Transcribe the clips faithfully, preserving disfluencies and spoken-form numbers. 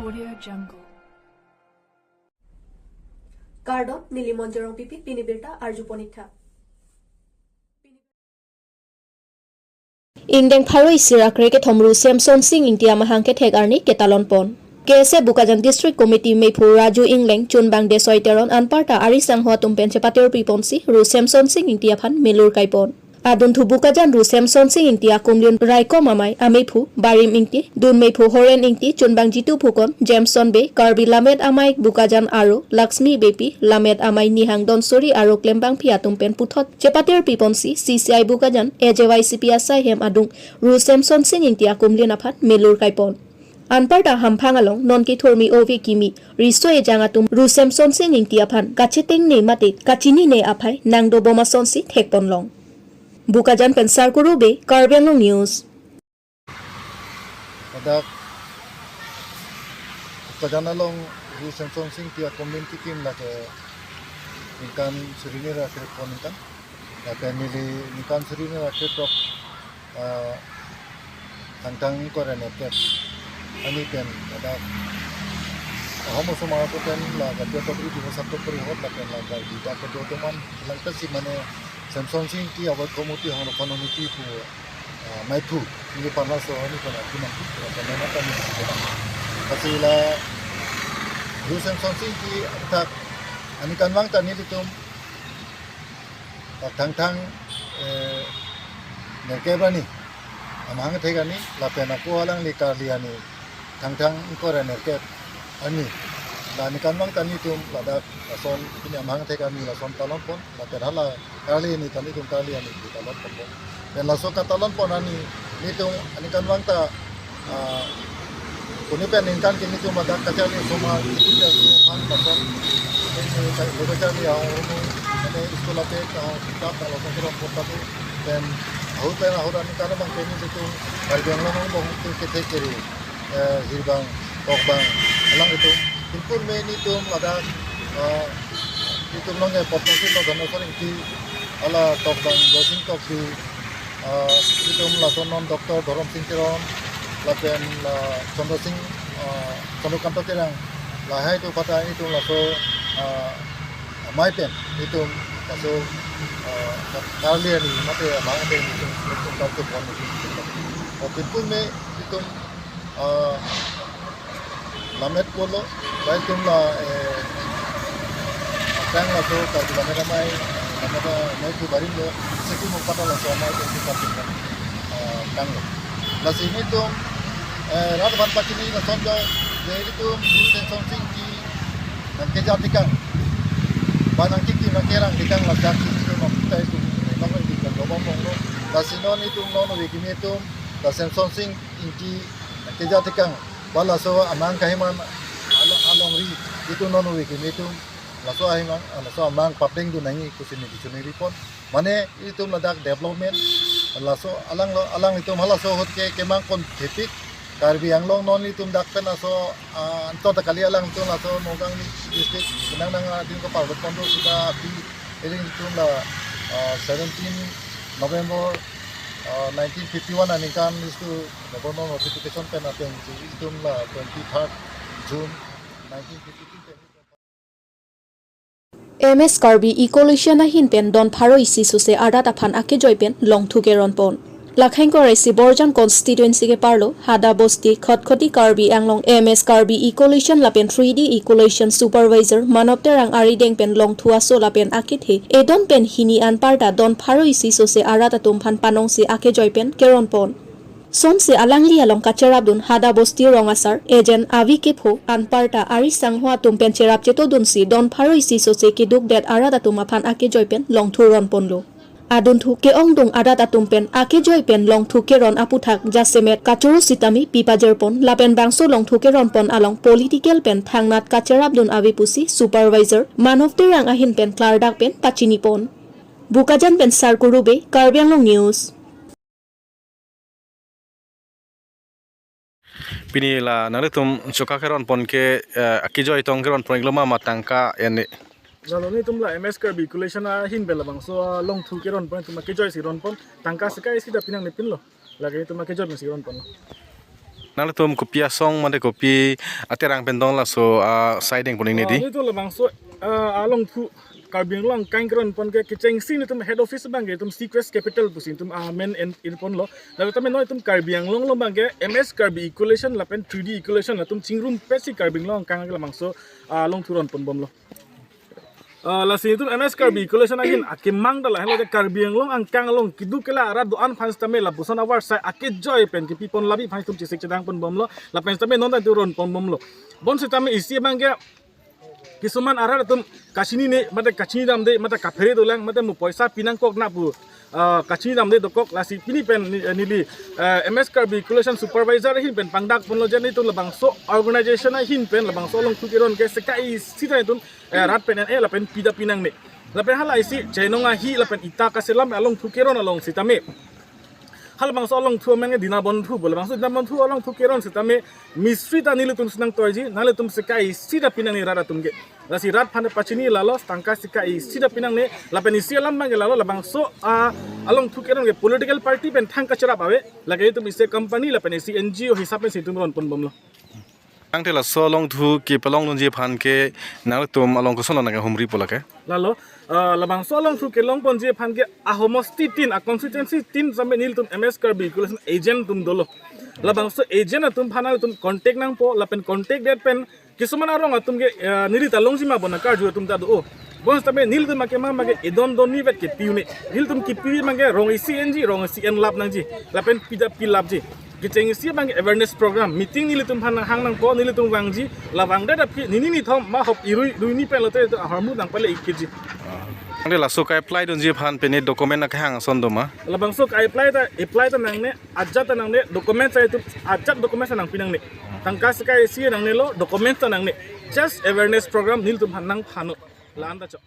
Audio Jungle. Kardom, neli Monjorong Pipi, pini birta arjupon ik tha. Ingdeng pharo isi ra krekethom Ru Semson Sing Ingti amahang kethek arni ketalon pon. K S A Bokajan District Committee meiphu Raju Ingleng, chunbang Desoi Teron anparta ari sangho atum pen chepatirpi ponsi Ru Semson Sing Ingti aphan melur kai pon. Adunthu Bokajan Ru Semson Sing Ingti akumlin raikom amei ameiphu Barim Ingti, dun meiphu Horen Ingti, chunbang Jitu Phukon, Jameson Bey, Karbi Lammet Amei Bokajan aro Laxmi Beypi, Lammet Amei Nihang Donsuri aro klembangpi atum pen puthot chepatirpi ponsi C C I Bokajan, A J Y C P asai hem adung Ru Semson Sing Ingti akumlin aphan melur kai pon. Anparta hamphang along non kethurmi ove kimi riso ejang atum Ru Semson Sing Ingti aphan kachetengne mate kachinine aphai nangdobom asonsi thekpon long. Bokajan pen Sarkuru Bey, Karbi Anglong News. Ladak Bokajan along Ru Semson Sing Ingti akumlin kikim lake ningkan surini ra krepon ningkan. Lake neli ningkan surini ra krepon, ah, Thangthang ingkoi ra nerkep arni pen ladak ahom osomar atum pen la Jatiya Chowdhury Diwas atum puri hot lapen la Karbi dak kedo atum an langpet si mane Semson Sing Ingti Award Committee, Hongro Committee pu, ah, maiphu neli panlaso arni pen atum an pu lapen nana kami si kena. Kasi la Ru Semson Sing Ingti athak aningkanvang ta nelitum Thangthang, eh, nerkep arni, amahang thek arni, lapen ako alangli karli arni, Thangthang ingkoi ra nerkep arni. La aningkanvang ta nelitum ladak lason pini amahang thek arni lason talon pon, lapen hala karli arni ta nelitum karli arni pu talon pon. Pen laso katalon pon arni nelitum aningkanvang ta, ah, puni pen ningkan ke nelitum ladak kacharli osomar, itu ya su pan lason. Pen, eh, ka-, kacharli ahormu, mane school ape ka kitap ta lason kurang kota tu. Pen ahut pen ahut aningkan abang ke nelitum Karbi Anglong angbong tu kethek kere, eh, hirbang, tokbang, alanglitum. Pinpur me nelitum ladak, ah, nelitum along ke Pottosi lo Dhanaswar Ingti, hala tokbang Joysing Tokbi, ah, nelitum lason non Doctor Dhorom Sing Teron, lapen la Chandra Sing, ah, Chandrakanta Terang, lahai atum aphanta nelitum laso, ah, amei pen nelitum laso, ah, karli arni mate amahang pen nelitum, nelitum kartu pon nelitum. Pinpur me nelitum, ah, Lammet pulo, bai atum la, eh, akrang laso Karbi Lammet Amei, Lammet Amei pu Barim lo, seki mo pada laso amei pu kita pindah, eh, kanglo. Lasi nelitum, eh, rat van pachini lason jo, je nelitum Ru Semson Sing Ingti nangkeja tikang, ba nangkiki nangkerang tikang ladak si nelitum nangkitai tum, nang nang di kan dobom bom lo. Lasi non nelitum non ove kimi atum, la Semson Sing Ingti nangkeja tikang, ba laso amang kahiman along, alongri itum non ove kimi atum laso ahiman, laso amang papdeng dun nangji pusi neli kechoningri pon. Mane itum ladak development laso alanglo, alanglitum halaso ahut ke kemang pon thepik. Karbi Anglong non itum dak pen laso, ah, anchot kali, alangtum laso Nagaon district nang nang adin ko parlo pon do sita api iling itum la, ah, seventeen November, ah, nineteen fifty-one aningkan istu Governor notification pen ateng si itum la twenty-third June nineteen fifty-two pen. M S Karbi Eco-Location ahin pen don pharo isi sose arat aphan akejoi pen longthu keron pon. Lakhang korai si Borjan constituency keparlo Hada Bosti Khatkhati Karbi Anglong M S Karbi Eco-Location lapen three D Eco-Location Supervisor Manob Terang arideng pen longthu aso lapen akethe edon pen hini anparta don pharo isi sose arat atum aphan panongsi akejoi pen keron pon. Sonsi alangli along kacherapdun Hada Bosti rong asar, agent avi kepho, anparta ari sangho atum pen cherap chetodunsi don pharo isi sose keduk det arat atum aphan akejoi pen longthu ron ponlo. Adunthu ke-ongdung arat atum pen akejoi pen longthu keron aputhak jasemet kachoro sitame pi pajir pon lapen bangso longthu keron pon along political pen thangnat kacherapdun ave pusi Supervisor Manob Terang ahin pen klardak pen pachini pon. Bokajan pen Sarkuru Bey, Karbi Anglong News. Pini la nanglitum choka keron pon ke, eh, akejoi tong keron pon iklo ma ma tangka ene? Lalo nelitum la M S Karbi Eco-Location ahin pen labangso, ah, longthu keron pon itum akejoi si ron pon, tangka sekai isi ta pinang nepinlo. Lake itum akejoi si ron ponlo. Nanglitum kopi asong mate kopi aterang pen dong laso, ah, siding poning ne di? Ah, nelitum labangso, ah, alongthu Karbi Anglong angkang keron pon ke kechengsi nelitum head office abang ke itum Sequest Capital pusi itum, ah, men en ir ponlo. Lalu tame non itum Karbi Anglong along abang ke M S Karbi Equalation lapen three D Equalation latum chingrum pesi Karbi Anglong angkang ke labangso, ah, alongthu ron pon bomlo. Ah, lasi itum M S Karbi Equalation ahin akemang ta lahelo, je Karbi Anglong angkang along keduk kela arat do-an aphan sitame lapuson avar sai akejoi pen kepi pon labi aphan itum chesik chedang pon bomlo, lapen sitame non ta itum ron pon bomlo. Bonsitame isi abang ke kisuman arat atum kachinine, mate kachini damde, mate kaphere dolang, mate mo poisa pinangkok na pu, ah, kachini damde dokok, lasi pini pen ni-, neli, ah, M S Karbi Equalation Supervisor ahin pen pangdak ponlo je nelitum labangso organization ahin pen labangso alongthu keron ke sika isi ta itum, eh, rat pen en-e lapen pida pinangne. Lapen hala isi chainong ahi lapen ita kaselam alongthu keron along sitame halabangso alongthu amen ke Dinabondhu pu, labangso Dinabondhu alongthu keron sitame mistri ta nelitum si nangtoiji, nanglitum sika isi ta pinangne rat atum ke. Lasi rat aphan pachini lalo, tangka sika isi ta pinangne, lapen isi alam abang ke lalo, labangso, ah, alongthu keron ke political party pen thang kacherap ave, lake itum isi company lapen isi N G O hisap pensi itum ron pon bomlo. Tangte laso alongthu kepalongdunji aphan ke nanglitum along kosonlo nangkehumri pu lake? Lalo, ah, labangso alongthu kelong ponji aphan ke ahomosti tin, a constituency tin sitame nelitum M S Karbi Equalation agent atum dolo. Labangso agent atum aphan nelitum contact nangpo, lapen contact det pen kisuman arong atum ke, ah, neli ta longji ma bon akarju atum ta do. Oh, bonsitame nelitum akemang abang ke edon donni vet kepi un-e. Nelitum kepi abang ke rong isi enji, rong isi enlap nangji, lapen pida pilapji. Kechengsi abang ke awareness program, meeting nelitum aphan nanghang nangpo, nelitum vangji, la vangdet aphi nini nithom ma hop irui ruini pen lote itum ahormu nangpale ikkeji. Tangte laso ka-apply dunji aphan pine document akehang ason doma? Labangso ka-apply ta, apply ta nangne, ajat ta nangne, document ta itum, ajat document ta nangpi nangne. Tangka sika isi nangnelo, document ta nangne. Just awareness program nelitum aphan nangphano. La-an ta chok.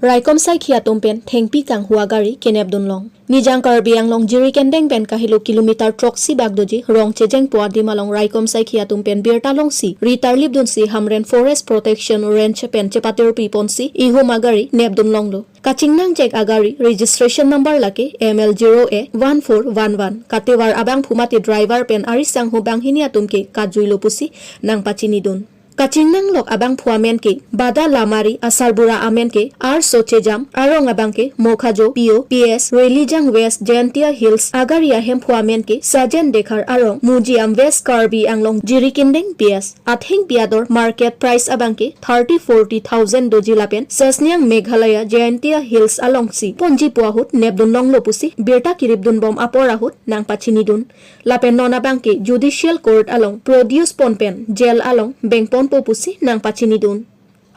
Raikom saikhi atum pen thengpi kanghu agari kenep dunlong. Nijang Karbi Anglong Jirikindeng pen kahelo kilometer throksi bak doji Rongchejengpo adim along raikom saikhi atum pen birta longsi ri tarlip dunsi Hamren Forest Protection Range pen chepatirpi ponsi ihum agari nep dunlonglo. Kachingnang chek agari registration number lake M L zero A one four one one. Katevar abangphu mate driver pen arisanghu banghini atum ke kajuilo pusi nangpachini dun. Kachingnang lok abangphu amen ke Bada Lamari, asarbura amen ke R Sochejam, arong abang ke Mokhajo P O P S, Relijang West Jaintia Hills, agari ahemphu amen ke Sajen Dhekhar, arong Mujiam West Karbi Anglong Jirikindeng P S. Athengpi ador market price abang ke thirty forty thousand doji lapen Sasniang Meghalaya Jaintia Hills alongsi ponji pu ahut nep dunlonglo pusi birta kirip dunbom apor ahut nangpachini dun. Lapen non abang ke judicial court along produce pon pen jail along beng ponpo pusi nangpachini dun.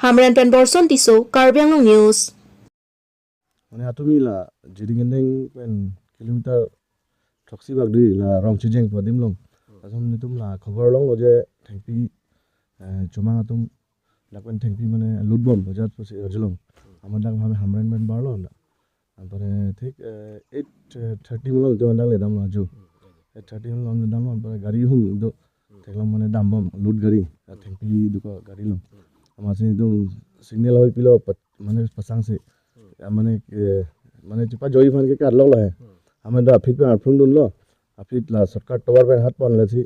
Hamren pen Borson Tisso, Karbi Anglong News. Mane atumi la Jirikindeng pen kilometer throksi bak dui la Rongchejengpo adim along. Lason nelitum la khobor longlo je thengpi, eh, chomang atum dak pen thengpi mane loot bom bajat pusi arjulong. Amat dak kami Hamren pen barlo na. Anpare thik, eh, eight thirty malom itum dak le damlo aju. Eight thirty malom le damlo, anpare gari hum do. Theklong mane dambom loot gari, ah, thengpi duko gari along. Amatsi itum signal hoi pilo pat, mane pasangsi. Ah, mane, eh, mane chepajoi aphan ke karlok lahai. Amat do aphi pen arphlung dunlo. Aphi la shortcut tovar pen hat pon lasi.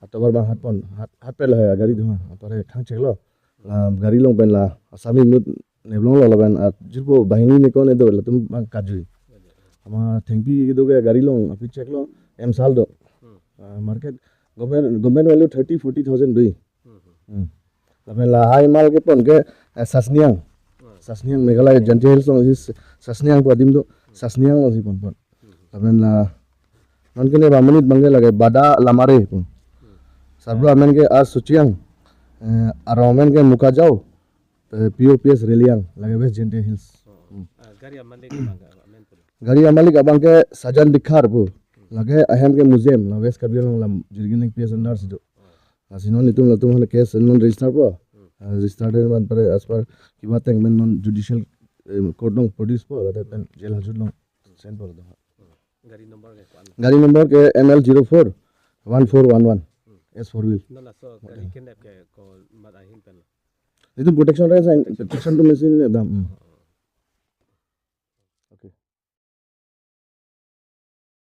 Atovar abang hat pon, hat, hat pelo hai agari duma, anpare khang cheklo. La gari along pen la Assami inut neplonglo lapen ajirpo banghini ne ko-an do latum abang kajui. Amat thengpi kedo ke gari along aphi cheklo, M sal do. Ah, market, government, government value thirty, forty thousand dui. Hmm. Lapen lahai mal kepon ke, eh, Sasniang. Sasniang Meghalaya Jaintia Hills along isi Sasniangpo adim do. Sasniang alongsi ponpon. Lapen la non kene ba monit abang ke lake Bada Lamari pu. Sarbura amen ke R Sochejam, eh, arong amen ke Mokhajo, eh, P O P S Relijang, lake West Jaintia Hills. Hmm. Ah, gari amalik abang ke amen pu. Gari amalik abang ke Sajen Dhekhar pu. Lake ahem ke Mujiam, la West Karbi Anglong la Jirikindeng P S under si do. Lasi non itum latum aphan case non register po. Ah, register den anpare as per kiba ateng pen non judicial, eh, court along produce po, lata pen jail hajut along send po lata. Gari number ke ko-an? Gari number ke M L zero four one four one one. S four wheel. Non laso gari kenep ke komat ahin pen lo? Itum protection range, protection atum isi ne dam. Hmm. Okay.